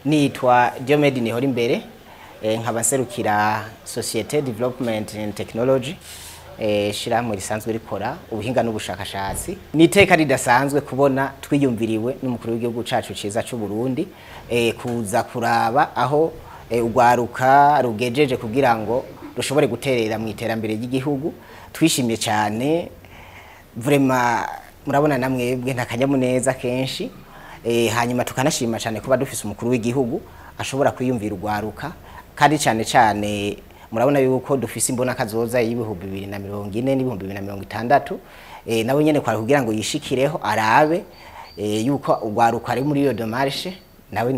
Nitwa Diomede Nihorimbere, nkaba nserukira Societe Development and Technology, shirahamwe risanzwe rikora ubuhinga n'ubushakashatsi. Ni iteka ridasanzwe kubona twiyumviriwe n'umukuru w'igihugu cacu ciza c'u Burundi, kuza kuraba aho urwaruka rugejeje kugira ngo rushobore guterera mu iterambere ry'igihugu. Twishimye cyane vraiment, murabona namwebwe nta kanyamuneza kenshi. Hanyuma tukanashima cyane kuba dufise umukuru w'igihugu ashobora kwiyumvira urwaruka, kandi cyane cyane murabona yuko dufise imbona kazoza y'2040 n'2060. Nawe nyene kwari kugira ngo yishikireho arabe yuko urwaruka ari muri iyo démarche, nawe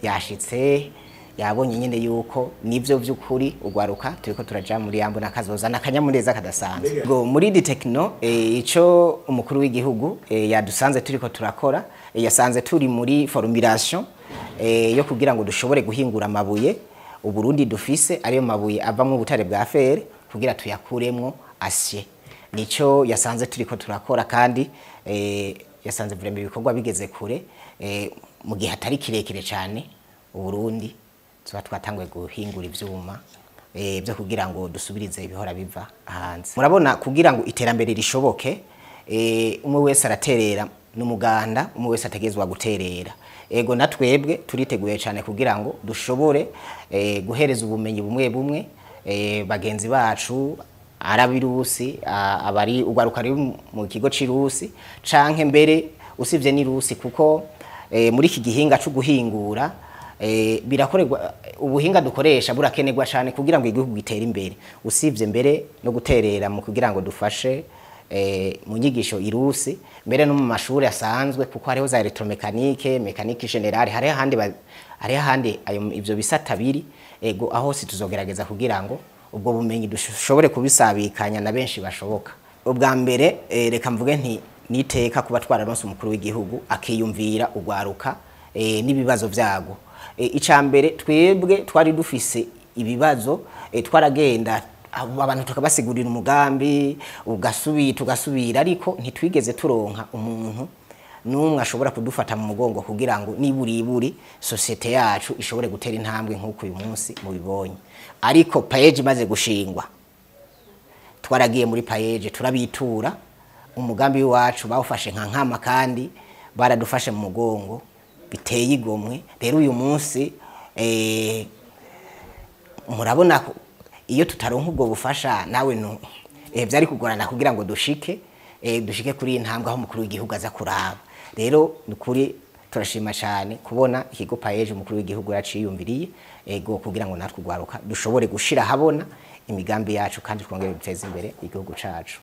yashitse yabonye nyene yuko nivyo vy'ukuri urwaruka turiko turaja muri ya mbona kazoza n'akanyamuneza kadasanzwe. Ngo muri Ditechno, ico umukuru w'igihugu yadusanze turiko turakora, yasanze turi muri formulation yo kugira ngo dushobore guhingura amabuye Uburundi dufise, ariyo mabuye avamwo ubutare bwa fer, kugira tuyakuremwo acier. Nico yasanze turiko turakora, kandi yasanze vraiment ibikorwa bigeze kure. Mu gihe atari kirekire cyane, Uburundi tuba twatanguye guhingura ivyuma byo kugira ngo dusubirize ibihora biva hanze. Murabona, kugira ngo iterambere rishoboke, umwe wese araterera, n'umuganda umwe wese ategezwa guterera. Ego, natwebwe turiteguye cyane kugira ngo dushobore guhereza ubumenyi bumwe bumwe bagenzi bacu arabirusi abari urwaruka ruri mu kigo c'irusi, canke mbere usivye n'irusi, kuko muri iki gihinga co guhingura birakorerwa, ubuhinga dukoresha burakenerwa cyane kugira ngo igihugu gitere imbere. Usivye mbere no guterera mu kugira ngo dufashe mu nyigisho irusi, mbere no mu mashuri asanzwe, kuko hariho za électromécanique, mécanique générale, hariho ahandi ayo ivyo bisata biri. Ego, aho si tuzogerageza kugira ngo ubwo bumenyi dushobore kubisabikanya na benshi bashoboka. Ubwa mbere, reka mvuge nti niteka kuba twararonse umukuru w'igihugu akiyumvira urwaruka n'ibibazo vyago. Ica mbere, twebwe twari dufise ibibazo, twaragenda abantu tukabasigurira umugambi, ugasubira tugasubira, ariko ntitwigeze turonka umuntu n'umwe ashobora kudufata mu mugongo kugira ngo niburiburi société yacu ishobore gutera intambwe nk'uko uyu munsi mubibonye. Ariko PAEEJ imaze gushingwa, twaragiye muri PAEEJ turabitura umugambi wacu, bawufashe nka nkama kandi baradufashe mu mugongo biteye igomwe. Rero uyu munsi murabona ko iyo tutaronka ubwo bufasha nawe no byari kugorana kugira ngo dushike kuri iyi ntambwe aho umukuru w'igihugu aza kuraba. Rero ni ukuri turashima cyane kubona ikigo PAEEJ umukuru w'igihugu yaciyumviriye, ego, kugira ngo natwe urwaruka dushobore gushira habona imigambi yacu kandi twongere duteze imbere igihugu cacu.